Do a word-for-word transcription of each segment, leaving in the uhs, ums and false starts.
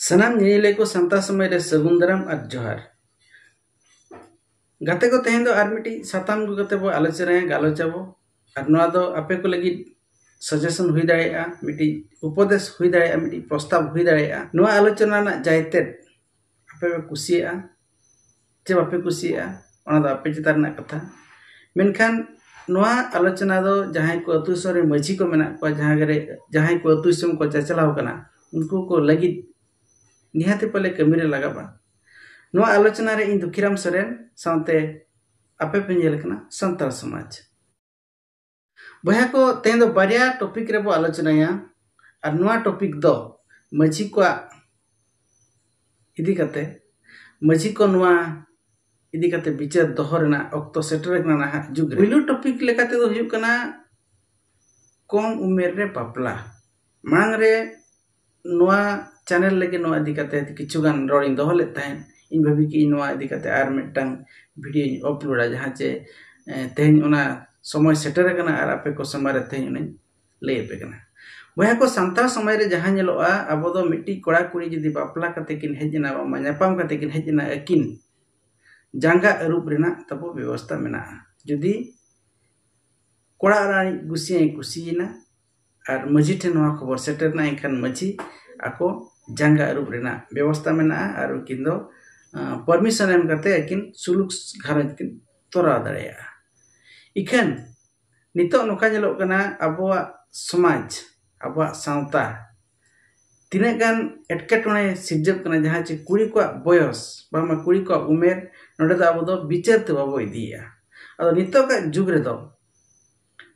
ᱥᱟᱱᱟᱢ ᱧᱮᱧᱮᱞᱤᱭᱟᱹ ᱠᱚ ᱥᱟᱱᱛᱟᱲ ᱥᱚᱢᱟᱡᱽ ᱨᱮ ᱥᱟᱹᱜᱩᱱ ᱫᱟᱨᱟᱢ ᱟᱨ ᱡᱚᱦᱟᱨ᱾ ᱜᱟᱛᱮ ᱠᱚ, ᱛᱮᱦᱮᱧ ᱫᱚ ᱟᱨ ᱢᱤᱫᱴᱤᱡ ᱥᱟᱛᱟᱢ ᱟᱹᱜᱩ ᱠᱟᱛᱮ ᱵᱚ ᱟᱞᱳᱪᱚᱱᱟᱭᱟ, ᱜᱟᱞᱚᱪ ᱟᱵᱚ᱾ ᱟᱨ ᱱᱚᱣᱟ ᱫᱚ ᱟᱯᱮ ᱠᱚ ᱞᱟᱹᱜᱤᱫ suggestion ᱦᱩᱭ ᱫᱟᱲᱮᱭᱟᱜᱼᱟ, ᱢᱤᱫᱴᱤᱡ ᱩᱯᱚᱫᱮᱥ ᱦᱩᱭ ᱫᱟᱲᱮᱭᱟᱜᱼᱟ, ᱢᱤᱫᱴᱤᱡ ᱯᱨᱚᱥᱛᱟᱵ ᱦᱩᱭ ᱫᱟᱲᱮᱭᱟᱜᱼᱟ᱾ ᱱᱚᱣᱟ ᱟᱞᱳᱪᱚᱱᱟ ᱨᱮᱱᱟᱜ ᱡᱟᱭᱛᱮᱫ ᱟᱯᱮ ᱯᱮ ᱠᱩᱥᱤᱭᱟᱜᱼᱟ ᱪᱮ ᱵᱟᱯᱮ ᱠᱩᱥᱤᱭᱟᱜᱼᱟ, ᱚᱱᱟ ᱫᱚ ᱟᱯᱮ ᱪᱮᱛᱟᱱ ᱨᱮᱱᱟᱜ ᱠᱟᱛᱷᱟ᱾ ᱢᱮᱱᱠᱷᱟᱱ ᱱᱚᱣᱟ ᱟᱞᱳᱪᱚᱱᱟ ᱫᱚ ᱡᱟᱦᱟᱸᱭ ᱠᱚ ᱟᱹᱛᱩ ᱫᱤᱥᱚᱢ ᱨᱮ ᱢᱟᱹᱡᱷᱤ ᱠᱚ ᱢᱮᱱᱟᱜ ᱠᱚᱣᱟ, ᱡᱟᱦᱟᱸ ᱨᱮ, ᱡᱟᱦᱟᱸᱭ ᱠᱚ ᱟᱹᱛᱩ ᱫᱤᱥᱚᱢ ᱠᱚ ᱪᱟᱪᱞᱟᱣ ᱠᱟᱱᱟ, ᱩᱱᱠᱩ ᱠᱚ ᱞᱟᱹᱜᱤᱫ ᱱᱤᱦᱟᱹᱛᱤ ᱯᱟᱞᱮ ᱠᱟᱹᱢᱤ ᱨᱮ ᱞᱟᱜᱟᱜᱼᱟ᱾ ᱱᱚᱣᱟ ᱟᱞᱳᱪᱚᱱᱟ ᱨᱮ ᱤᱧ ᱫᱩᱠᱷᱤᱨᱟᱢ ᱥᱚᱨᱮᱱ ᱥᱟᱶᱛᱮ ᱟᱯᱮ ᱯᱮ ᱧᱮᱞ ᱠᱟᱱᱟ ᱥᱟᱱᱛᱟᱲ ᱥᱚᱢᱟᱡᱽ᱾ ᱵᱚᱭᱦᱟ ᱠᱚ, ᱛᱮᱦᱮᱧ ᱫᱚ ᱵᱟᱨᱭᱟ topic ᱨᱮᱵᱚ ᱟᱞᱳᱪᱚᱱᱟᱭᱟ᱾ ᱟᱨ ᱱᱚᱣᱟ topic ᱫᱚ ᱢᱟᱹᱡᱷᱤ ᱠᱚᱣᱟᱜ ᱤᱫᱤ ᱠᱟᱛᱮ, ᱢᱟᱹᱡᱷᱤ ᱠᱚ ᱱᱚᱣᱟ ᱤᱫᱤ ᱠᱟᱛᱮ ᱵᱤᱪᱟᱹᱨ ᱫᱚᱦᱚ ᱨᱮᱱᱟᱜ ᱚᱠᱛᱚ ᱥᱮᱴᱮᱨ ᱟᱠᱟᱱᱟ ᱱᱟᱦᱟᱜ ᱡᱩᱜᱽ ᱨᱮ᱾ ᱯᱩᱭᱞᱩ topic ᱞᱮᱠᱟ ᱛᱮᱫᱚ ᱦᱩᱭᱩᱜ ᱠᱟᱱᱟ ᱠᱚᱢ ᱩᱢᱮᱨ ᱨᱮ ᱵᱟᱯᱞᱟ᱾ ᱢᱟᱲᱟᱝ ᱨᱮ ᱱᱚᱣᱟ channel ᱞᱟᱹᱜᱤᱫ ᱱᱚᱣᱟ ᱤᱫᱤ ᱠᱟᱛᱮ ᱠᱤᱪᱷᱩ ᱜᱟᱱ ᱨᱚᱲᱤᱧ ᱫᱚᱦᱚ ᱞᱮᱫ ᱛᱟᱦᱮᱸᱫ᱾ ᱤᱧ ᱵᱷᱟᱹᱵᱤ ᱠᱮᱫᱟᱹᱧ ᱱᱚᱣᱟ ᱤᱫᱤ ᱠᱟᱛᱮ ᱟᱨ ᱢᱤᱫᱴᱟᱝ videoᱧ uploadᱟ, ᱡᱟᱦᱟᱸ ᱪᱮ, ᱮ, ᱛᱮᱦᱮᱧ ᱚᱱᱟ ᱥᱚᱢᱚᱭ ᱥᱮᱴᱮᱨ ᱟᱠᱟᱱᱟ ᱟᱨ ᱟᱯᱮ ᱠᱚ ᱥᱟᱢᱟᱝ ᱨᱮ ᱛᱮᱦᱮᱧ ᱚᱱᱟᱧ ᱞᱟᱹᱭ ᱟᱯᱮ ᱠᱟᱱᱟ᱾ ᱵᱚᱭᱦᱟ ᱠᱚ, ᱥᱟᱱᱛᱟᱲ ᱥᱚᱢᱟᱡᱽ ᱨᱮ ᱡᱟᱦᱟᱸ ᱧᱮᱞᱚᱜᱼᱟ, ᱟᱵᱚ ᱫᱚ ᱢᱤᱫᱴᱤᱡ ᱠᱚᱲᱟ ᱠᱩᱲᱤ ᱡᱩᱫᱤ ᱵᱟᱯᱞᱟ ᱠᱟᱛᱮ ᱠᱤᱱ ᱦᱮᱡ ᱮᱱᱟ, ᱵᱟᱝᱢᱟ ᱧᱟᱯᱟᱢ ᱠᱟᱛᱮ ᱠᱤᱱ ᱦᱮᱡ ᱮᱱᱟ, ᱟᱹᱠᱤᱱ ᱡᱟᱸᱜᱟ ᱟᱹᱨᱩᱵ ᱨᱮᱱᱟᱜ ᱛᱟᱵᱚ ᱵᱮᱵᱚᱥᱛᱟ ᱢᱮᱱᱟᱜᱼᱟ᱾ ᱡᱩᱫᱤ ᱠᱚᱲᱟ ᱚᱲᱟᱜ ᱨᱤᱱᱤᱡ ᱜᱩᱥᱤᱭᱟᱹ ᱠᱩᱥᱤᱭᱮᱱᱟ ᱟᱨ ᱢᱟᱹᱡᱷᱤ ᱴᱷᱮᱱ ᱱᱚᱣᱟ ᱠᱷᱚᱵᱚᱨ ᱥᱮᱴᱮᱨ ᱮᱱᱟ, ᱮᱱᱠᱷᱟᱱ ᱢᱟᱹᱡᱷᱤ ᱟᱠᱚ ᱡᱟᱸᱜᱟ ᱟᱹᱨᱩᱵ ᱨᱮᱱᱟᱜ ᱵᱮᱵᱚᱥᱛᱟ ᱢᱮᱱᱟᱜᱼᱟ ᱟᱨ ᱩᱱᱠᱤᱱ ᱫᱚ, ᱟᱸ, permission ᱮᱢ ᱠᱟᱛᱮ ᱟᱹᱠᱤᱱ ᱥᱩᱞᱩᱠ ᱜᱷᱟᱨᱚᱸᱡᱽ ᱠᱤᱱ ᱛᱚᱨᱟᱣ ᱫᱟᱲᱮᱭᱟᱜᱼᱟ᱾ ᱤᱠᱷᱟᱹᱱ ᱱᱤᱛᱚᱜ ᱱᱚᱝᱠᱟ ᱧᱮᱞᱚᱜ ᱠᱟᱱᱟ, ᱟᱵᱚᱣᱟᱜ ᱥᱚᱢᱟᱡᱽ, ᱟᱵᱚᱣᱟᱜ ᱥᱟᱶᱛᱟ ᱛᱤᱱᱟᱹᱜ ᱜᱟᱱ ᱮᱴᱠᱮᱴᱚᱬᱮ ᱥᱤᱨᱡᱟᱹᱜ ᱠᱟᱱᱟ, ᱡᱟᱦᱟᱸ ᱪᱮ ᱠᱩᱲᱤ ᱠᱚᱣᱟᱜ ᱵᱚᱭᱚᱥ, ᱵᱟᱝᱢᱟ ᱠᱩᱲᱤ ᱠᱚᱣᱟᱜ ᱩᱢᱮᱨ, ᱱᱚᱰᱮ ᱫᱚ ᱟᱵᱚ ᱫᱚ ᱵᱤᱪᱟᱹᱨ ᱛᱮ ᱵᱟᱵᱚ ᱤᱫᱤᱭᱮᱫᱼᱟ᱾ ᱟᱫᱚ ᱱᱤᱛᱚᱜᱟᱜ ᱡᱩᱜᱽ ᱨᱮᱫᱚ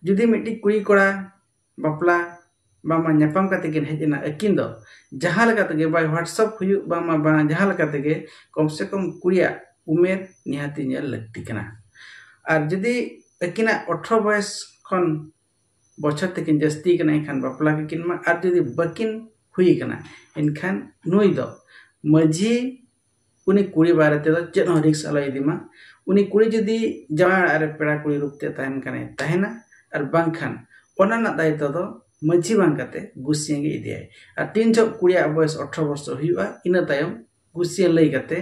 ᱡᱩᱫᱤ ᱢᱤᱫᱴᱤᱡ ᱠᱩᱲᱤ ᱠᱚᱲᱟ ᱵᱟᱯᱞᱟ ᱵᱟᱝᱢᱟ ᱧᱟᱯᱟᱢ ᱠᱟᱛᱮ ᱠᱤᱱ ᱦᱮᱡ ᱮᱱᱟ, ᱟᱹᱠᱤᱱ ᱫᱚ ᱡᱟᱦᱟᱸ ᱞᱮᱠᱟ ᱛᱮᱜᱮ by WhatsApp ᱦᱩᱭᱩᱜ ᱵᱟᱝᱢᱟ ᱵᱟᱝ, ᱡᱟᱦᱟᱸ ᱞᱮᱠᱟ ᱛᱮᱜᱮ ᱠᱚᱢ ᱥᱮ ᱠᱚᱢ ᱠᱩᱲᱤᱭᱟᱜ ᱩᱢᱮᱨ ᱱᱤᱦᱟᱹᱛᱤ ᱧᱮᱞ ᱞᱟᱹᱠᱛᱤ ᱠᱟᱱᱟ᱾ ᱟᱨ ᱡᱩᱫᱤ ᱟᱹᱠᱤᱱᱟᱜ ᱟᱴᱷᱨᱚ ᱵᱚᱭᱮᱥ ᱠᱷᱚᱱ ᱵᱚᱪᱷᱚᱨ ᱛᱮᱠᱤᱱ ᱡᱟᱹᱥᱛᱤ ᱠᱟᱱᱟ, ᱮᱱᱠᱷᱟᱱ ᱵᱟᱯᱞᱟ ᱠᱟᱹᱠᱤᱱ ᱢᱟ᱾ ᱟᱨ ᱡᱩᱫᱤ ᱵᱟᱹᱠᱤᱱ ᱦᱩᱭ ᱠᱟᱱᱟ, ᱮᱱᱠᱷᱟᱱ ᱱᱩᱭ ᱫᱚ ᱢᱟᱹᱡᱷᱤ ᱩᱱᱤ ᱠᱩᱲᱤ ᱵᱟᱨᱮ ᱛᱮᱫᱚ ᱪᱮᱫ ᱦᱚᱸ risk ᱟᱞᱚᱭ ᱤᱫᱤ ᱢᱟ᱾ ᱩᱱᱤ ᱠᱩᱲᱤ ᱡᱩᱫᱤ ᱡᱟᱶᱟᱭ ᱚᱲᱟᱜ ᱨᱮ ᱯᱮᱲᱟ ᱠᱩᱲᱤ ᱨᱩᱯ ᱛᱮ ᱛᱟᱦᱮᱱ ᱠᱷᱟᱱᱮ ᱛᱟᱦᱮᱱᱟ, ᱟᱨ ᱵᱟᱝᱠᱷᱟᱱ ᱚᱱᱟ ᱨᱮᱱᱟᱜ ᱫᱟᱭᱤᱛᱛᱚ ᱫᱚ ᱢᱟᱹᱡᱷᱤ ᱵᱟᱝ ᱠᱟᱛᱮ ᱜᱩᱥᱤᱭᱟᱹ ᱜᱮ ᱤᱫᱤᱭᱟᱭ᱾ ᱟᱨ ᱛᱤᱱ ᱡᱚᱦᱚᱜ ᱠᱩᱲᱤᱭᱟᱜ ᱵᱚᱭᱮᱥ ᱟᱴᱷᱨᱚ ᱵᱚᱨᱥᱚ ᱦᱩᱭᱩᱜᱼᱟ, ᱤᱱᱟᱹ ᱛᱟᱭᱚᱢ ᱜᱩᱥᱤᱭᱟᱹ ᱞᱟᱹᱭ ᱠᱟᱛᱮ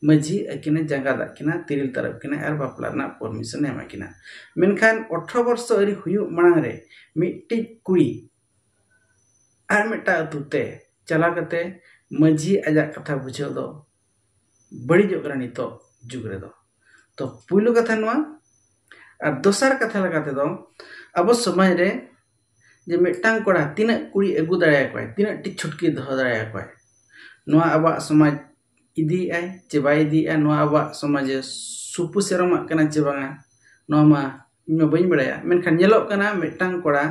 ᱢᱟᱹᱡᱷᱤ ᱟᱹᱠᱤᱱᱮ ᱡᱟᱸᱜᱟ ᱫᱟᱜ ᱠᱤᱱᱟ, ᱛᱤᱨᱤᱞ ᱛᱟᱨᱚᱵ ᱠᱤᱱᱟ ᱟᱨ ᱵᱟᱯᱞᱟ ᱨᱮᱱᱟᱜ ᱯᱟᱨᱢᱤᱥᱚᱱ ᱮ ᱮᱢᱟ ᱠᱤᱱᱟ᱾ ᱢᱮᱱᱠᱷᱟᱱ ᱟᱴᱷᱨᱚ ᱵᱚᱨᱥᱚ ᱟᱹᱣᱨᱤ ᱦᱩᱭᱩᱜ ᱢᱟᱲᱟᱝ ᱨᱮ ᱢᱤᱫᱴᱤᱡ ᱠᱩᱲᱤ ᱟᱨ ᱢᱤᱫᱴᱟᱝ ᱟᱹᱛᱩ ᱛᱮ ᱪᱟᱞᱟᱣ ᱠᱟᱛᱮ ᱢᱟᱹᱡᱷᱤ ᱟᱡᱟᱜ ᱠᱟᱛᱷᱟ ᱵᱩᱡᱷᱟᱹᱣ ᱫᱚ ᱵᱟᱹᱲᱤᱡᱚᱜ ᱠᱟᱱᱟ ᱱᱤᱛᱚᱜ ᱡᱩᱜᱽ ᱨᱮᱫᱚ᱾ ᱛᱚ ᱯᱩᱭᱞᱩ ᱠᱟᱛᱷᱟ ᱱᱚᱣᱟ᱾ ᱟᱨ ᱫᱚᱥᱟᱨ ᱠᱟᱛᱷᱟ ᱞᱮᱠᱟ ᱛᱮᱫᱚ, ᱟᱵᱚ ᱥᱚᱢᱟᱡᱽ ᱨᱮ ᱡᱮ ᱢᱤᱫᱴᱟᱝ ᱠᱚᱲᱟ ᱛᱤᱱᱟᱹᱜ ᱠᱩᱲᱤ ᱟᱹᱜᱩ ᱫᱟᱲᱮᱭᱟᱠᱚᱣᱟᱭ, ᱛᱤᱱᱟᱹᱜ ᱴᱤ ᱪᱷᱩᱴᱠᱤ ᱫᱚᱦᱚ ᱫᱟᱲᱮᱭᱟᱠᱚᱣᱟᱭ, ᱱᱚᱣᱟ ᱟᱵᱚᱣᱟᱜ ᱥᱚᱢᱟᱡᱽ ᱤᱫᱤᱭᱮᱫᱟᱭ ᱪᱮ ᱵᱟᱭ ᱤᱫᱤᱭᱮᱫᱼᱟ, ᱱᱚᱣᱟ ᱟᱵᱚᱣᱟᱜ ᱥᱚᱢᱟᱡᱽ ᱮ ᱥᱩᱯᱩ ᱥᱮᱨᱚᱢᱟᱜ ᱠᱟᱱᱟ ᱪᱮ ᱵᱟᱝᱟ, ᱱᱚᱣᱟ ᱢᱟ ᱤᱧ ᱢᱟ ᱵᱟᱹᱧ ᱵᱟᱲᱟᱭᱟ᱾ ᱢᱮᱱᱠᱷᱟᱱ ᱧᱮᱞᱚᱜ ᱠᱟᱱᱟ ᱢᱤᱫᱴᱟᱝ ᱠᱚᱲᱟ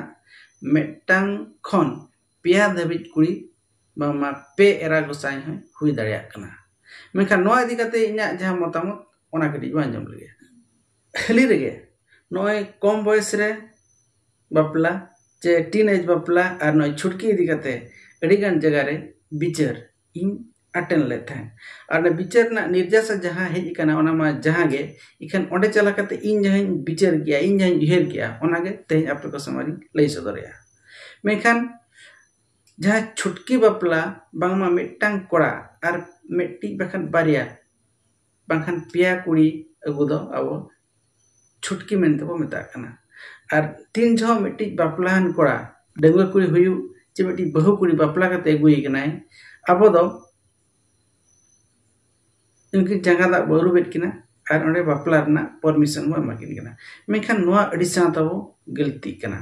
ᱢᱤᱫᱴᱟᱝ ᱠᱷᱚᱱ ᱯᱮᱭᱟ ᱫᱷᱟᱹᱵᱤᱡ ᱠᱩᱲᱤ ᱵᱟᱝᱢᱟ ᱯᱮ ᱮᱨᱟ ᱜᱚᱸᱥᱟᱭ ᱦᱚᱸᱭ ᱦᱩᱭ ᱫᱟᱲᱮᱭᱟᱜ ᱠᱟᱱᱟ᱾ ᱢᱮᱱᱠᱷᱟᱱ ᱱᱚᱣᱟ ᱤᱫᱤ ᱠᱟᱛᱮ ᱤᱧᱟᱹᱜ ᱡᱟᱦᱟᱸ ᱢᱚᱛᱟᱢᱚᱛ, ᱚᱱᱟ ᱠᱟᱹᱴᱤᱡ ᱵᱚᱱ ᱟᱸᱡᱚᱢ ᱞᱮᱜᱮ᱾ ᱦᱟᱹᱞᱤ ᱨᱮᱜᱮ ᱱᱚᱜᱼᱚᱭ ᱠᱚᱢ ᱵᱚᱭᱮᱥ ᱨᱮ ᱵᱟᱯᱞᱟ ᱪᱮ ᱴᱤᱱ ᱮᱡᱽ ᱵᱟᱯᱞᱟ ᱟᱨ ᱱᱚᱜᱼᱚᱭ ᱪᱷᱩᱴᱠᱤ ᱤᱫᱤ ᱠᱟᱛᱮ ᱟᱹᱰᱤᱜᱟᱱ ᱡᱟᱭᱜᱟ ᱨᱮ ᱵᱤᱪᱟᱹᱨ ᱤᱧ ᱟᱴᱮᱱ ᱞᱮᱫ ᱛᱟᱦᱮᱸᱫ᱾ ᱟᱨ ᱚᱱᱟ ᱵᱤᱪᱟᱹᱨ ᱨᱮᱱᱟᱜ ᱱᱤᱨᱡᱟᱥᱟ ᱡᱟᱦᱟᱸ ᱦᱮᱡ ᱟᱠᱟᱱᱟ, ᱚᱱᱟ ᱢᱟ ᱡᱟᱦᱟᱸ ᱜᱮ, ᱤᱠᱷᱟᱹᱱ ᱚᱸᱰᱮ ᱪᱟᱞᱟᱣ ᱠᱟᱛᱮ ᱤᱧ ᱡᱟᱦᱟᱸᱧ ᱵᱤᱪᱟᱹᱨ ᱠᱮᱜᱼᱟ, ᱤᱧ ᱡᱟᱦᱟᱸᱧ ᱩᱭᱦᱟᱹᱨ ᱠᱮᱜᱼᱟ, ᱚᱱᱟᱜᱮ ᱛᱮᱦᱮᱧ ᱟᱯᱮ ᱠᱚ ᱥᱟᱢᱟᱝ ᱨᱤᱧ ᱞᱟᱹᱭ ᱥᱚᱫᱚᱨᱮᱜᱼᱟ᱾ ᱢᱮᱱᱠᱷᱟᱱ ᱡᱟᱦᱟᱸ ᱪᱷᱩᱴᱠᱤ ᱵᱟᱯᱞᱟ, ᱵᱟᱝᱢᱟ ᱢᱤᱫᱴᱟᱝ ᱠᱚᱲᱟ ᱟᱨ ᱢᱤᱫᱴᱤᱡ ᱵᱟᱠᱷᱟᱱ ᱵᱟᱨᱭᱟ ᱵᱟᱝᱠᱷᱟᱱ ᱯᱮᱭᱟ ᱠᱩᱲᱤ ᱟᱹᱜᱩ ᱫᱚ ᱟᱵᱚ ᱪᱷᱩᱴᱠᱤ ᱢᱮᱱᱛᱮ ᱵᱚ ᱢᱮᱛᱟᱜ ᱠᱟᱱᱟ᱾ ᱟᱨ ᱛᱤᱱ ᱡᱚᱦᱚᱜ ᱢᱤᱫᱴᱤᱡ ᱵᱟᱯᱞᱟᱣᱟᱱ ᱠᱚᱲᱟ ᱰᱟᱺᱜᱩᱣᱟᱹ ᱠᱩᱲᱤ ᱦᱩᱭᱩᱜ ᱪᱮ ᱢᱤᱫᱴᱤᱡ ᱵᱟᱹᱦᱩ ᱠᱩᱲᱤ ᱵᱟᱯᱞᱟ ᱠᱟᱛᱮ ᱟᱹᱜᱩᱭᱮ ᱠᱟᱱᱟᱭ, ᱟᱵᱚ ᱫᱚ ᱩᱱᱠᱤᱱ ᱡᱟᱸᱜᱟ ᱫᱟᱜ ᱵᱚ ᱟᱹᱨᱩᱵᱮᱫ ᱠᱤᱱᱟ ᱟᱨ ᱚᱸᱰᱮ ᱵᱟᱯᱞᱟ ᱨᱮᱱᱟᱜ ᱯᱟᱨᱢᱤᱥᱚᱱ ᱵᱚ ᱮᱢᱟ ᱠᱤᱱ ᱠᱟᱱᱟ᱾ ᱢᱮᱱᱠᱷᱟᱱ ᱱᱚᱣᱟ ᱟᱹᱰᱤ ᱥᱮᱬᱟ ᱛᱟᱵᱚ ᱜᱟᱹᱞᱛᱤᱜ ᱠᱟᱱᱟ᱾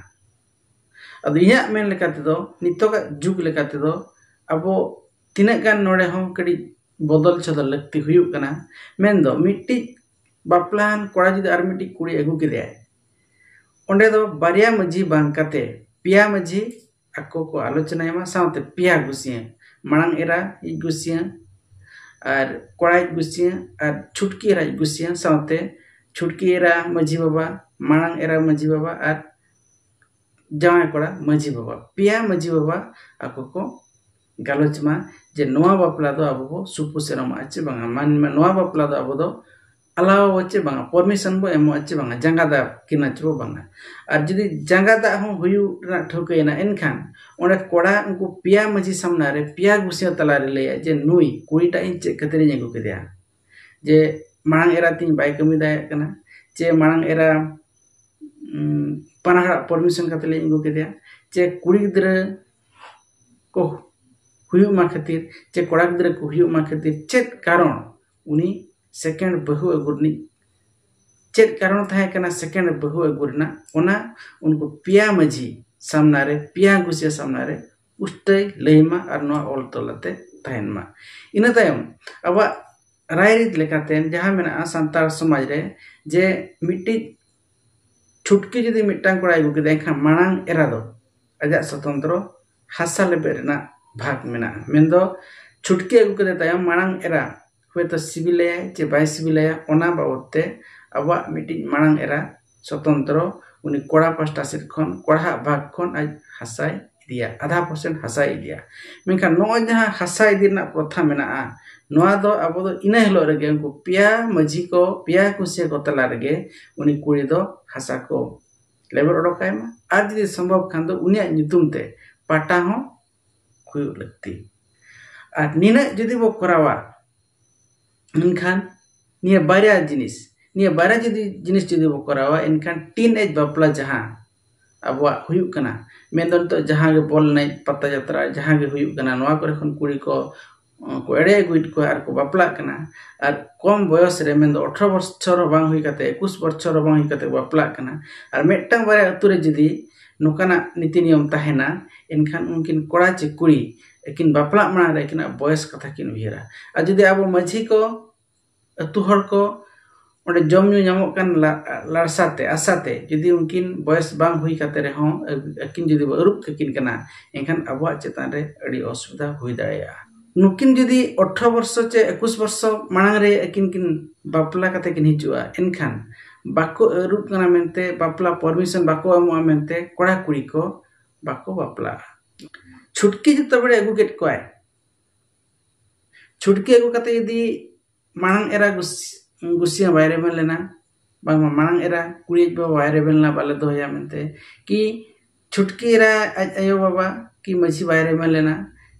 ᱟᱫᱚ ᱤᱧᱟᱹᱜ ᱢᱮᱱ ᱞᱮᱠᱟ ᱛᱮᱫᱚ, ᱱᱤᱛᱚᱜᱟᱜ ᱡᱩᱜᱽ ᱞᱮᱠᱟ ᱛᱮᱫᱚ, ᱟᱵᱚ ᱛᱤᱱᱟᱹᱜ ᱜᱟᱱ ᱱᱚᱰᱮ ᱦᱚᱸ ᱠᱟᱹᱴᱤᱡ ᱵᱚᱫᱚᱞ ᱪᱷᱚᱫᱚᱞ ᱞᱟᱹᱠᱛᱤ ᱦᱩᱭᱩᱜ ᱠᱟᱱᱟ᱾ ᱢᱮᱱᱫᱚ ᱢᱤᱫᱴᱤᱡ ᱵᱟᱯᱞᱟᱣᱟᱱ ᱠᱚᱲᱟ ᱡᱩᱫᱤ ᱟᱨ ᱢᱤᱫᱴᱤᱡ ᱠᱩᱲᱤ ᱟᱹᱜᱩ ᱠᱮᱫᱮᱭᱟᱭ, ᱚᱸᱰᱮ ᱫᱚ ᱵᱟᱨᱭᱟ ᱢᱟᱹᱡᱷᱤ ᱵᱟᱝ ᱠᱟᱛᱮ ᱯᱮᱭᱟ ᱢᱟᱹᱡᱷᱤ ᱟᱠᱚ ᱠᱚ ᱟᱞᱳᱪᱚᱱᱟᱭ ᱢᱟ, ᱥᱟᱶᱛᱮ ᱯᱮᱭᱟ ᱜᱩᱥᱤᱭᱟᱹ, ᱢᱟᱲᱟᱝ ᱮᱨᱟ ᱤᱡ ᱜᱩᱥᱤᱭᱟᱹ ᱟᱨ ᱠᱚᱲᱟ ᱤᱡ ᱜᱩᱥᱤᱭᱟᱹ ᱟᱨ ᱪᱷᱩᱴᱠᱤ ᱮᱨᱟ ᱤᱡ ᱜᱩᱥᱤᱭᱟᱹ, ᱥᱟᱶᱛᱮ ᱪᱷᱩᱴᱠᱤ ᱮᱨᱟ ᱢᱟᱹᱡᱷᱤ ᱵᱟᱵᱟ, ᱢᱟᱲᱟᱝ ᱮᱨᱟ ᱢᱟᱹᱡᱷᱤ ᱵᱟᱵᱟ ᱟᱨ ᱡᱟᱶᱟᱭ ᱠᱚᱲᱟ ᱢᱟᱹᱡᱷᱤ ᱵᱟᱵᱟ, ᱯᱮᱭᱟ ᱢᱟᱹᱡᱷᱤ ᱵᱟᱵᱟ ᱟᱠᱚ ᱠᱚ ᱜᱟᱞᱚᱪ ᱢᱟ ᱡᱮ ᱱᱚᱣᱟ ᱵᱟᱯᱞᱟ ᱫᱚ ᱟᱵᱚ ᱵᱚ ᱥᱩᱯᱩ ᱥᱮᱨᱚᱢᱟᱜᱼᱟ ᱪᱮ ᱵᱟᱝᱟ, ᱢᱟᱱ-, ᱱᱚᱣᱟ ᱵᱟᱯᱞᱟ ᱫᱚ ᱟᱵᱚ ᱫᱚ ᱟᱞᱟᱣ ᱪᱮ ᱵᱟᱝᱟ, ᱯᱟᱨᱢᱤᱥᱚᱱ ᱵᱚ ᱮᱢᱚᱜᱼᱟ ᱪᱮ ᱵᱟᱝᱟ, ᱡᱟᱸᱜᱟ ᱫᱟᱵ ᱠᱤᱱᱟ ᱪᱮ ᱵᱚ ᱵᱟᱝᱟ᱾ ᱟᱨ ᱡᱩᱫᱤ ᱡᱟᱸᱜᱟ ᱫᱟᱜ ᱦᱚᱸ ᱦᱩᱭᱩᱜ ᱨᱮᱱᱟᱜ ᱴᱷᱟᱹᱣᱠᱟᱹᱭᱮᱱᱟ, ᱮᱱᱠᱷᱟᱱ ᱚᱸᱰᱮ ᱠᱚᱲᱟ ᱩᱱᱠᱩ ᱯᱮᱭᱟ ᱢᱟᱹᱡᱷᱤ ᱥᱟᱢᱱᱟ ᱨᱮ ᱯᱮᱭᱟ ᱜᱩᱥᱤᱭᱟᱹ ᱛᱟᱞᱟᱨᱮ ᱞᱟᱹᱭᱟ ᱡᱮ ᱱᱩᱭ ᱠᱩᱲᱤᱴᱟᱜ ᱤᱧ ᱪᱮᱫ ᱠᱷᱟᱹᱛᱤᱨᱤᱧ ᱟᱹᱜᱩ ᱠᱮᱫᱮᱭᱟ, ᱡᱮ ᱢᱟᱲᱟᱝ ᱮᱨᱟ ᱛᱤᱧ ᱵᱟᱭ ᱠᱟᱹᱢᱤ ᱫᱟᱲᱮᱭᱟᱜ ᱠᱟᱱᱟ, ᱪᱮ ᱢᱟᱲᱟᱝ ᱮᱨᱟ ᱩᱢ, ᱯᱟᱱᱟᱦᱟᱲᱟᱜ ᱯᱟᱨᱢᱤᱥᱚᱱ ᱠᱟᱛᱮ ᱞᱤᱧ ᱟᱹᱜᱩ ᱠᱮᱫᱮᱭᱟ, ᱪᱮ ᱠᱩᱲᱤ ᱜᱤᱫᱽᱨᱟᱹ ᱠᱚ ᱦᱩᱭᱩᱜ ᱢᱟ ᱠᱷᱟᱹᱛᱤᱨ, ᱪᱮ ᱠᱚᱲᱟ ᱜᱤᱫᱽᱨᱟᱹ ᱠᱚ ᱦᱩᱭᱩᱜ ᱢᱟ ᱠᱷᱟᱹᱛᱤᱨ ᱪᱮᱫ ᱠᱟᱨᱚᱱ ᱩᱱᱤ ᱥᱮᱠᱮᱱᱰ ᱵᱟᱹᱦᱩ ᱟᱹᱜᱩ ᱨᱤᱱᱤᱡ ᱪᱮᱫ ᱠᱟᱨᱚᱱ ᱛᱟᱦᱮᱸ ᱠᱟᱱᱟ ᱥᱮᱠᱮᱱᱰ ᱵᱟᱹᱦᱩ ᱟᱹᱜᱩ ᱨᱮᱱᱟᱜ, ᱚᱱᱟ ᱩᱱᱠᱩ ᱯᱮᱭᱟ ᱢᱟᱹᱡᱷᱤ ᱥᱟᱢᱱᱟ ᱨᱮ, ᱯᱮᱭᱟ ᱜᱩᱥᱤᱭᱟᱹ ᱥᱟᱢᱱᱟ ᱨᱮ ᱯᱩᱥᱴᱟᱹᱭ ᱞᱟᱹᱭ ᱢᱟ ᱟᱨ ᱱᱚᱣᱟ ᱚᱞ ᱛᱚᱞ ᱟᱛᱮ ᱛᱟᱦᱮᱱ ᱢᱟ᱾ ᱤᱱᱟᱹ ᱛᱟᱭᱚᱢ ᱟᱵᱚᱣᱟᱜ ᱨᱟᱭᱨᱤᱛ ᱞᱮᱠᱟᱛᱮ ᱡᱟᱦᱟᱸ ᱢᱮᱱᱟᱜᱼᱟ ᱥᱟᱱᱛᱟᱲ ᱥᱚᱢᱟᱡᱽ ᱨᱮ, ᱡᱮ ᱢᱤᱫᱴᱤᱡ ᱪᱷᱩᱴᱠᱤ ᱡᱩᱫᱤ ᱢᱤᱫᱴᱟᱝ ᱠᱚᱲᱟᱭ ᱟᱹᱜᱩ ᱠᱮᱫᱟ, ᱮᱱᱠᱷᱟᱱ ᱢᱟᱲᱟᱝ ᱮᱨᱟ ᱫᱚ ᱟᱡᱟᱜ ᱥᱚᱛᱚᱱᱛᱨᱚ ᱦᱟᱥᱟ ᱞᱮᱵᱮᱫ ᱨᱮᱱᱟᱜ ᱵᱷᱟᱜᱽ ᱢᱮᱱᱟᱜᱼᱟ᱾ ᱢᱮᱱᱫᱚ ᱪᱷᱩᱴᱠᱤ ᱟᱹᱜᱩ ᱠᱮᱫᱮ ᱛᱟᱭᱚᱢ ᱢᱟᱲᱟᱝ ᱮᱨᱟ ᱦᱚᱭᱛᱳ ᱥᱤᱵᱤᱞᱟᱭᱟᱭ ᱪᱮ ᱵᱟᱭ ᱥᱤᱵᱤᱞᱟᱭᱟ, ᱚᱱᱟ ᱵᱟᱵᱚᱫ ᱛᱮ ᱟᱵᱚᱣᱟᱜ ᱢᱤᱫᱴᱤᱡ ᱢᱟᱲᱟᱝ ᱮᱨᱟ ᱥᱚᱛᱚᱱᱛᱨᱚ ᱩᱱᱤ ᱠᱚᱲᱟ ᱯᱟᱥᱴᱟ ᱥᱮᱫ ᱠᱷᱚᱱ ᱠᱚᱲᱟᱦᱟᱜ ᱵᱷᱟᱜᱽ ᱠᱷᱚᱱ ᱟᱡ ᱦᱟᱥᱟᱭ ᱤᱫᱤᱭᱟ, ᱟᱫᱷᱟ ᱯᱟᱨᱥᱮᱱᱴ ᱦᱟᱥᱟᱭ ᱤᱫᱤᱭᱟ᱾ ᱢᱮᱱᱠᱷᱟᱱ ᱱᱚᱜᱼᱚᱭ ᱡᱟᱦᱟᱸ ᱦᱟᱥᱟ ᱤᱫᱤ ᱨᱮᱱᱟᱜ ᱯᱨᱚᱛᱷᱟ ᱢᱮᱱᱟᱜᱼᱟ, ᱱᱚᱣᱟ ᱫᱚ ᱟᱵᱚ ᱫᱚ ᱤᱱᱟᱹ ᱦᱤᱞᱳᱜ ᱨᱮᱜᱮ ᱩᱱᱠᱩ ᱯᱮᱭᱟ ᱢᱟᱹᱡᱷᱤ ᱠᱚ, ᱯᱮᱭᱟ ᱠᱩᱥᱤᱭᱟᱹ ᱠᱚ ᱛᱟᱞᱟ ᱨᱮᱜᱮ ᱩᱱᱤ ᱠᱩᱲᱤ ᱫᱚ ᱦᱟᱥᱟ ᱠᱚ ᱞᱮᱵᱮᱫ ᱚᱰᱚᱠᱟᱭ ᱢᱟ᱾ ᱟᱨ ᱡᱩᱫᱤ ᱥᱚᱢᱵᱷᱚᱵ ᱠᱷᱟᱱ ᱫᱚ ᱩᱱᱤᱭᱟᱜ ᱧᱩᱛᱩᱢ ᱛᱮ ᱯᱟᱴᱟ ᱦᱚᱸ ᱦᱩᱭᱩᱜ ᱞᱟᱹᱠᱛᱤ᱾ ᱟᱨ ᱱᱤᱱᱟᱹᱜ ᱡᱩᱫᱤ ᱵᱚ ᱠᱚᱨᱟᱣᱟ, ᱢᱮᱱᱠᱷᱟᱱ ᱱᱤᱭᱟᱹ ᱵᱟᱨᱭᱟ ᱡᱤᱱᱤᱥ, ᱱᱤᱭᱟᱹ ᱵᱟᱨᱭᱟ ᱡᱩᱫᱤ ᱡᱤᱱᱤᱥ ᱡᱩᱫᱤ ᱵᱚ ᱠᱚᱨᱟᱣᱟ, ᱮᱱᱠᱷᱟᱱ ᱴᱤᱱ ᱮᱡᱽ ᱵᱟᱯᱞᱟ ᱡᱟᱦᱟᱸ ᱟᱵᱚᱣᱟᱜ ᱦᱩᱭᱩᱜ ᱠᱟᱱᱟ, ᱢᱮᱱᱫᱚ ᱱᱤᱛᱚᱜ ᱡᱟᱦᱟᱸ ᱜᱮ ᱵᱚᱞ ᱮᱱᱮᱡ, ᱯᱟᱛᱟ ᱡᱟᱛᱨᱟ, ᱡᱟᱦᱟᱸ ᱜᱮ ᱦᱩᱭᱩᱜ ᱠᱟᱱᱟ, ᱱᱚᱣᱟ ᱠᱚᱨᱮ ᱠᱷᱚᱱ ᱠᱩᱲᱤ ᱠᱚ, ᱠᱚ ᱮᱲᱮ ᱟᱹᱜᱩᱭᱮᱫ ᱠᱚᱣᱟ ᱟᱨ ᱠᱚ ᱵᱟᱯᱞᱟᱜ ᱠᱟᱱᱟ᱾ ᱟᱨ ᱠᱚᱢ ᱵᱚᱭᱚᱥ ᱨᱮ, ᱢᱮᱱᱫᱚ ᱟᱴᱷᱨᱚ ᱵᱚᱪᱷᱚᱨ ᱦᱚᱸ ᱵᱟᱝ ᱦᱩᱭ ᱠᱟᱛᱮ, ᱮᱠᱩᱥ ᱵᱚᱪᱷᱚᱨ ᱦᱚᱸ ᱵᱟᱝ ᱦᱩᱭ ᱠᱟᱛᱮ ᱠᱚ ᱵᱟᱯᱞᱟᱜ ᱠᱟᱱᱟ᱾ ᱟᱨ ᱢᱤᱫᱴᱟᱝ ᱵᱟᱨᱭᱟ ᱟᱹᱛᱩ ᱨᱮ ᱡᱩᱫᱤ ᱱᱚᱝᱠᱟᱱᱟᱜ ᱱᱤᱛᱤ ᱱᱤᱭᱚᱢ ᱛᱟᱦᱮᱱᱟ, ᱮᱱᱠᱷᱟᱱ ᱩᱱᱠᱤᱱ ᱠᱚᱲᱟ ᱪᱮ ᱠᱩᱲᱤ ᱟᱹᱠᱤᱱ ᱵᱟᱯᱞᱟᱜ ᱢᱟᱲᱟᱝ ᱨᱮ ᱟᱹᱠᱤᱱᱟᱜ ᱵᱚᱭᱚᱥ ᱠᱟᱛᱷᱟ ᱠᱤᱱ ᱩᱭᱦᱟᱹᱨᱟ᱾ ᱟᱨ ᱡᱩᱫᱤ ᱟᱵᱚ ᱢᱟᱹᱡᱷᱤ ᱠᱚ, ᱟᱹᱛᱩ ᱦᱚᱲ ᱠᱚ ᱚᱸᱰᱮ ᱡᱚᱢ ᱧᱩ ᱧᱟᱢᱚᱜ ᱠᱟᱱ ᱞᱟ-, ᱞᱟᱲᱥᱟ ᱛᱮ, ᱟᱥᱟ ᱛᱮ, ᱡᱩᱫᱤ ᱩᱱᱠᱤᱱ ᱵᱚᱭᱮᱥ ᱵᱟᱝ ᱦᱩᱭ ᱠᱟᱛᱮ ᱨᱮᱦᱚᱸ ᱟᱹᱠᱤᱱ ᱡᱩᱫᱤ ᱵᱚ ᱟᱹᱨᱩᱵ ᱠᱟᱹᱠᱤᱱ ᱠᱟᱱᱟ, ᱮᱱᱠᱷᱟᱱ ᱟᱵᱚᱣᱟᱜ ᱪᱮᱛᱟᱱ ᱨᱮ ᱟᱹᱰᱤ ᱚᱥᱩᱵᱤᱫᱷᱟ ᱦᱩᱭ ᱫᱟᱲᱮᱭᱟᱜᱼᱟ᱾ ᱱᱩᱠᱤᱱ ᱡᱩᱫᱤ ᱟᱴᱷᱨᱚ ᱵᱚᱨᱥᱚ ᱪᱮ ᱮᱠᱩᱥ ᱵᱚᱨᱥᱚ ᱢᱟᱲᱟᱝ ᱨᱮ ᱟᱹᱠᱤᱱ ᱠᱤᱱ ᱵᱟᱯᱞᱟ ᱠᱟᱛᱮ ᱠᱤᱱ ᱦᱤᱡᱩᱜᱼᱟ, ᱮᱱᱠᱷᱟᱱ ᱵᱟᱠᱚ ᱟᱹᱨᱩᱵ ᱠᱟᱱᱟ ᱢᱮᱱᱛᱮ, ᱵᱟᱯᱞᱟ ᱯᱟᱨᱢᱤᱥᱚᱱ ᱵᱟᱠᱚ ᱮᱢᱚᱜᱼᱟ ᱢᱮᱱᱛᱮ ᱠᱚᱲᱟ ᱠᱩᱲᱤ ᱠᱚ ᱵᱟᱠᱚ ᱵᱟᱯᱞᱟᱜᱼᱟ᱾ ᱪᱷᱩᱴᱠᱤ ᱡᱚᱛᱚ ᱵᱮᱲᱮ ᱟᱹᱜᱩ ᱠᱮᱫ ᱠᱚᱣᱟᱭ, ᱪᱷᱩᱴᱠᱤ ᱟᱹᱜᱩ ᱠᱟᱛᱮ ᱡᱩᱫᱤ ᱢᱟᱲᱟᱝ ᱮᱨᱟ ᱜᱩᱥ-, ᱜᱩᱥᱤᱭᱟᱹ ᱵᱟᱭ ᱨᱮᱵᱮᱱ ᱞᱮᱱᱟ, ᱵᱟᱝᱢᱟ ᱢᱟᱲᱟᱝ ᱮᱨᱟ ᱠᱩᱲᱤ ᱟᱡ ᱵᱟᱵᱟ ᱵᱟᱭ ᱨᱮᱵᱮᱱ ᱞᱮᱱᱟ, ᱵᱟᱞᱮ ᱫᱚᱦᱚᱭᱟ ᱢᱮᱱᱛᱮ, ᱠᱤ ᱪᱷᱩᱴᱠᱤ ᱮᱨᱟ ᱟᱡ ᱟᱭᱳ ᱵᱟᱵᱟ ᱠᱤ ᱢᱟᱹᱡᱷᱤ ᱵᱟᱭ ᱨᱮᱵᱮᱱ ᱞᱮᱱᱟ,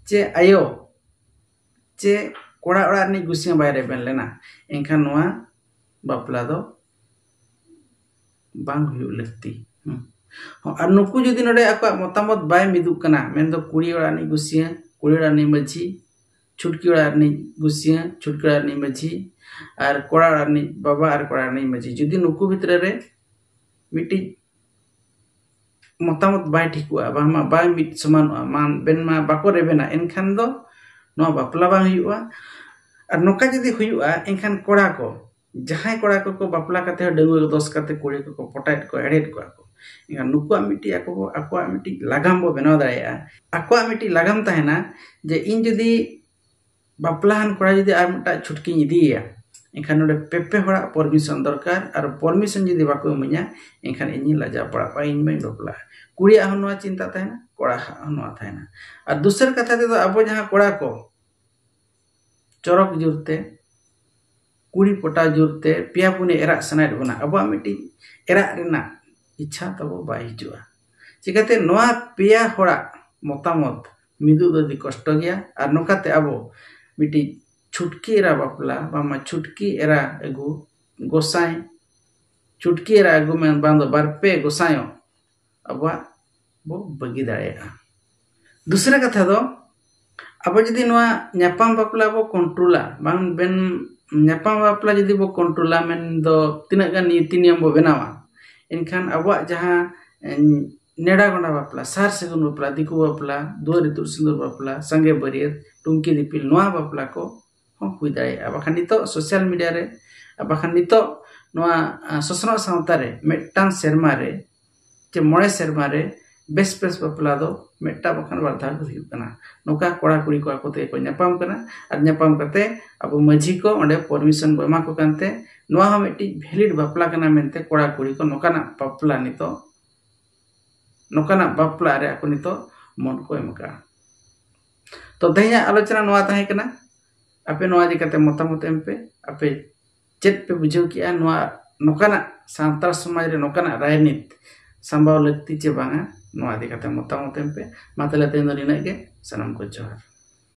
ᱪᱮ ᱟᱭᱳ ᱪᱮ ᱠᱚᱲᱟ ᱚᱲᱟᱜ ᱨᱤᱱᱤᱡ ᱜᱩᱥᱤᱭᱟᱹ ᱵᱟᱭ ᱨᱮᱵᱮᱱ ᱞᱮᱱᱟ, ᱮᱱᱠᱷᱟᱱ ᱱᱚᱣᱟ ᱵᱟᱯᱞᱟ ᱫᱚ ᱵᱟᱝ ᱦᱩᱭᱩᱜ ᱞᱟᱹᱠᱛᱤ᱾ ᱦᱩᱸ᱾ ᱟᱨ ᱱᱩᱠᱩ ᱡᱩᱫᱤ ᱱᱚᱰᱮ ᱟᱠᱚᱣᱟᱜ ᱢᱚᱛᱟᱢᱚᱛ ᱵᱟᱭ ᱢᱤᱫᱚᱜ ᱠᱟᱱᱟ, ᱢᱮᱱᱫᱚ ᱠᱩᱲᱤ ᱚᱲᱟᱜ ᱨᱤᱱᱤᱡ ᱜᱩᱥᱤᱭᱟᱹ, ᱠᱩᱲᱤ ᱚᱲᱟᱜ ᱨᱤᱱᱤᱡ ᱢᱟᱹᱡᱷᱤ, ᱪᱷᱩᱴᱠᱤ ᱚᱲᱟᱜ ᱨᱤᱱᱤᱡ ᱜᱩᱥᱤᱭᱟᱹ, ᱪᱷᱩᱴᱠᱤ ᱚᱲᱟᱜ ᱨᱤᱱᱤᱡ ᱢᱟᱹᱡᱷᱤ, ᱟᱨ ᱠᱚᱲᱟ ᱚᱲᱟᱜ ᱨᱤᱱᱤᱡ ᱵᱟᱵᱟ ᱟᱨ ᱠᱚᱲᱟ ᱨᱤᱱᱤᱡ ᱢᱟᱹᱡᱷᱤ, ᱡᱩᱫᱤ ᱱᱩᱠᱩ ᱵᱷᱤᱛᱨᱤ ᱨᱮ ᱢᱤᱫᱴᱤᱡ ᱢᱚᱛᱟᱢᱚᱛ ᱵᱟᱭ ᱴᱷᱤᱠᱚᱜᱼᱟ, ᱵᱟᱝᱢᱟ ᱵᱟᱭ ᱢᱤᱫ ᱥᱚᱢᱟᱱᱚᱜᱼᱟ, ᱢᱟ ᱵᱮᱱ ᱢᱟ ᱵᱟᱠᱚ ᱨᱮᱵᱮᱱᱟ, ᱮᱱᱠᱷᱟᱱ ᱫᱚ ᱱᱚᱣᱟ ᱵᱟᱯᱞᱟ ᱵᱟᱝ ᱦᱩᱭᱩᱜᱼᱟ᱾ ᱟᱨ ᱱᱚᱝᱠᱟ ᱡᱩᱫᱤ ᱦᱩᱭᱩᱜᱼᱟ, ᱮᱱᱠᱷᱟᱱ ᱠᱚᱲᱟ ᱠᱚ, ᱡᱟᱦᱟᱸᱭ ᱠᱚᱲᱟ ᱠᱚᱠᱚ ᱵᱟᱯᱞᱟ ᱠᱟᱛᱮ ᱦᱚᱸ ᱰᱟᱺᱜᱩᱣᱟᱹ ᱫᱚᱥ ᱠᱟᱛᱮ ᱠᱩᱲᱤ ᱠᱚᱠᱚ ᱯᱚᱴᱟᱭᱮᱫ ᱠᱚᱣᱟ, ᱮᱲᱮᱭᱮᱫ ᱠᱚᱣᱟ ᱠᱚ, ᱮᱱᱠᱷᱟᱱ ᱱᱩᱠᱩᱣᱟᱜ ᱢᱤᱫᱴᱤᱡ ᱟᱠᱚ ᱠᱚ, ᱟᱠᱚᱣᱟᱜ ᱢᱤᱫᱴᱤᱡ ᱞᱟᱜᱟᱢ ᱵᱚ ᱵᱮᱱᱟᱣ ᱫᱟᱲᱮᱭᱟᱜᱼᱟ᱾ ᱟᱠᱚᱣᱟᱜ ᱢᱤᱫᱴᱤᱡ ᱞᱟᱜᱟᱢ ᱛᱟᱦᱮᱱᱟ ᱡᱮ ᱤᱧ ᱡᱩᱫᱤ ᱵᱟᱯᱞᱟᱦᱟᱱ ᱠᱚᱲᱟ ᱡᱩᱫᱤ ᱟᱨ ᱢᱤᱫᱴᱟᱝ ᱪᱷᱩᱴᱠᱤᱧ ᱤᱫᱤᱭᱮᱭᱟ, ᱮᱱᱠᱷᱟᱱ ᱱᱚᱰᱮ ᱯᱮ ᱯᱮ ᱦᱚᱲᱟᱜ ᱯᱟᱨᱢᱤᱥᱚᱱ ᱫᱚᱨᱠᱟᱨ, ᱟᱨ ᱯᱟᱨᱢᱤᱥᱚᱱ ᱡᱩᱫᱤ ᱵᱟᱠᱚ ᱤᱢᱟᱹᱧᱟ, ᱮᱱᱠᱷᱟᱱ ᱤᱧᱤᱧ ᱞᱟᱡᱟᱣ ᱯᱟᱲᱟᱜᱼᱟ, ᱤᱧ ᱵᱟᱹᱧ ᱵᱟᱯᱞᱟᱜᱼᱟ᱾ ᱠᱩᱲᱤᱭᱟᱜ ᱦᱚᱸ ᱱᱚᱣᱟ ᱪᱤᱱᱛᱟ ᱛᱟᱦᱮᱱᱟ, ᱠᱚᱲᱟ ᱦᱟᱜ ᱦᱚᱸ ᱱᱚᱣᱟ ᱛᱟᱦᱮᱱᱟ᱾ ᱟᱨ ᱫᱚᱥᱟᱨ ᱠᱟᱛᱷᱟ ᱛᱮᱫᱚ, ᱟᱵᱚ ᱡᱟᱦᱟᱸ ᱠᱚᱲᱟ ᱠᱚ ᱪᱚᱨᱚᱠ ᱡᱳᱨᱛᱮ, ᱠᱩᱲᱤ ᱯᱚᱴᱟᱣ ᱡᱳᱨᱛᱮ ᱯᱮᱭᱟ ᱯᱩᱱᱭᱟᱹ ᱮᱨᱟᱜ ᱥᱟᱱᱟᱭᱮᱫ ᱵᱚᱱᱟ, ᱟᱵᱚᱣᱟᱜ ᱢᱤᱫᱴᱤᱡ ᱮᱨᱟᱜ ᱨᱮᱱᱟᱜ ᱤᱪᱪᱷᱟ ᱛᱟᱵᱚ ᱵᱟᱭ ᱦᱤᱡᱩᱜᱼᱟ᱾ ᱪᱤᱠᱟᱹᱛᱮ ᱱᱚᱣᱟ ᱯᱮᱭᱟ ᱦᱚᱲᱟᱜ ᱢᱚᱛᱟᱢᱚᱛ ᱢᱤᱫᱚᱜ ᱫᱚ ᱟᱹᱰᱤ ᱠᱚᱥᱴᱚ ᱜᱮᱭᱟ᱾ ᱟᱨ ᱱᱚᱝᱠᱟᱛᱮ ᱟᱵᱚ ᱢᱤᱫᱴᱤᱡ ᱪᱷᱩᱴᱠᱤ ᱮᱨᱟ ᱵᱟᱯᱞᱟ, ᱵᱟᱝᱢᱟ ᱪᱷᱩᱴᱠᱤ ᱮᱨᱟ ᱟᱹᱜᱩ, ᱜᱚᱸᱥᱟᱭ, ᱪᱷᱩᱴᱠᱤ ᱮᱨᱟ ᱟᱹᱜᱩ ᱢᱮᱱ ᱵᱟᱝ ᱫᱚ ᱵᱟᱨ ᱯᱮ ᱜᱚᱸᱥᱟᱭᱚᱜ ᱟᱵᱚᱣᱟᱜ ᱵᱚ ᱵᱟᱹᱜᱤ ᱫᱟᱲᱮᱭᱟᱜᱼᱟ᱾ ᱫᱩᱥᱨᱟ ᱠᱟᱛᱷᱟ ᱫᱚ, ᱟᱵᱚ ᱡᱩᱫᱤ ᱱᱚᱣᱟ ᱧᱟᱯᱟᱢ ᱵᱟᱯᱞᱟ ᱵᱚ ᱠᱚᱱᱴᱨᱳᱞᱟ, ᱵᱟᱝ ᱵᱮᱱ, ᱧᱟᱯᱟᱢ ᱵᱟᱯᱞᱟ ᱡᱩᱫᱤ ᱵᱚ ᱠᱚᱱᱴᱨᱳᱞᱟ, ᱢᱮᱱᱫᱚ ᱛᱤᱱᱟᱹᱜ ᱜᱟᱱ ᱱᱤᱛᱤ ᱱᱤᱭᱚᱢ ᱵᱚ ᱵᱮᱱᱟᱣᱟ, ᱮᱱᱠᱷᱟᱱ ᱟᱵᱚᱣᱟᱜ ᱡᱟᱦᱟᱸ, ᱮᱸ, ᱱᱮᱰᱟ ᱜᱚᱸᱰᱟ ᱵᱟᱯᱞᱟ, ᱥᱟᱨ ᱥᱟᱹᱜᱩᱱ ᱵᱟᱯᱞᱟ, ᱫᱤᱠᱩ ᱵᱟᱯᱞᱟ, ᱫᱩᱣᱟᱹᱨ ᱤᱛᱩᱫ ᱥᱤᱸᱫᱩᱨ ᱵᱟᱯᱞᱟ, ᱥᱟᱸᱜᱮ ᱵᱟᱹᱨᱭᱟᱹᱛ, ᱴᱩᱝᱠᱤ ᱫᱤᱯᱤᱞ, ᱱᱚᱣᱟ ᱵᱟᱯᱞᱟ ᱠᱚ ᱦᱚᱸ ᱦᱩᱭ ᱫᱟᱲᱮᱭᱟᱜᱼᱟ᱾ ᱵᱟᱠᱷᱟᱱ ᱱᱤᱛᱚᱜ ᱥᱳᱥᱟᱞ ᱢᱤᱰᱤᱭᱟ ᱨᱮ, ᱵᱟᱠᱷᱟᱱ ᱱᱤᱛᱚᱜ ᱱᱚᱣᱟ, ᱟ, ᱥᱚᱥᱱᱚᱜ ᱥᱟᱶᱛᱟ ᱨᱮ ᱢᱤᱫᱴᱟᱝ ᱥᱮᱨᱢᱟ ᱨᱮ ᱪᱮ ᱢᱚᱬᱮ ᱥᱮᱨᱢᱟ ᱨᱮ ᱵᱮᱥ ᱵᱮᱥ ᱵᱟᱯᱞᱟ ᱫᱚ ᱢᱤᱫᱴᱟᱝ ᱵᱟᱠᱷᱟᱱ ᱵᱟᱨ ᱫᱷᱟᱣ ᱜᱮ ᱦᱩᱭᱩᱜ ᱠᱟᱱᱟ᱾ ᱱᱚᱝᱠᱟ ᱠᱚᱲᱟ ᱠᱩᱲᱤ ᱠᱚ ᱟᱠᱚ ᱛᱮᱜᱮ ᱠᱚ ᱧᱟᱯᱟᱢ ᱠᱟᱱᱟ, ᱟᱨ ᱧᱟᱯᱟᱢ ᱠᱟᱛᱮ ᱟᱵᱚ ᱢᱟᱹᱡᱷᱤ ᱠᱚ ᱚᱸᱰᱮ ᱯᱟᱨᱢᱤᱥᱚᱱ ᱵᱚ ᱮᱢᱟ ᱠᱚ ᱠᱟᱱᱛᱮ, ᱱᱚᱣᱟ ᱦᱚᱸ ᱢᱤᱫᱴᱤᱡ ᱵᱷᱮᱞᱤᱰ ᱵᱟᱯᱞᱟ ᱠᱟᱱᱟ ᱢᱮᱱᱛᱮ ᱠᱚᱲᱟ ᱠᱩᱲᱤ ᱠᱚ ᱱᱚᱝᱠᱟᱱᱟᱜ ᱵᱟᱯᱞᱟ ᱱᱤᱛᱚᱜ, ᱱᱚᱝᱠᱟᱱᱟᱜ ᱵᱟᱯᱞᱟ ᱨᱮ ᱟᱠᱚ ᱱᱤᱛᱚᱜ ᱢᱚᱱ ᱠᱚ ᱮᱢ ᱟᱠᱟᱫᱼᱟ᱾ ᱛᱚ, ᱛᱮᱦᱮᱧᱟᱜ ᱟᱞᱳᱪᱚᱱᱟ ᱱᱚᱣᱟ ᱛᱟᱦᱮᱸ ᱠᱟᱱᱟ᱾ ᱟᱯᱮ ᱱᱚᱣᱟ ᱤᱫᱤ ᱠᱟᱛᱮ ᱢᱚᱛᱟᱢᱚᱛ ᱮᱢ ᱯᱮ, ᱟᱯᱮ ᱪᱮᱫ ᱯᱮ ᱵᱩᱡᱷᱟᱹᱣ ᱠᱮᱜᱼᱟ, ᱱᱚᱣᱟ ᱱᱚᱝᱠᱟᱱᱟᱜ ᱥᱟᱱᱛᱟᱲ ᱥᱚᱢᱟᱡᱽ ᱨᱮ ᱱᱚᱝᱠᱟᱱᱟᱜ ᱨᱟᱡᱽᱱᱤᱛ ᱥᱟᱢᱵᱟᱣ ᱞᱟᱹᱠᱛᱤ ᱪᱮ ᱵᱟᱝᱟ, ᱱᱚᱣᱟ ᱤᱫᱤ ᱠᱟᱛᱮ ᱢᱚᱛᱟᱢᱚᱛ ᱮᱢ ᱯᱮ᱾ ᱢᱟ ᱛᱟᱦᱞᱮ ᱛᱮᱦᱮᱧ ᱫᱚ ᱱᱤᱱᱟᱹᱜ ᱜᱮ, ᱥᱟᱱᱟᱢ ᱠᱚ ᱡᱚᱦᱟᱨ᱾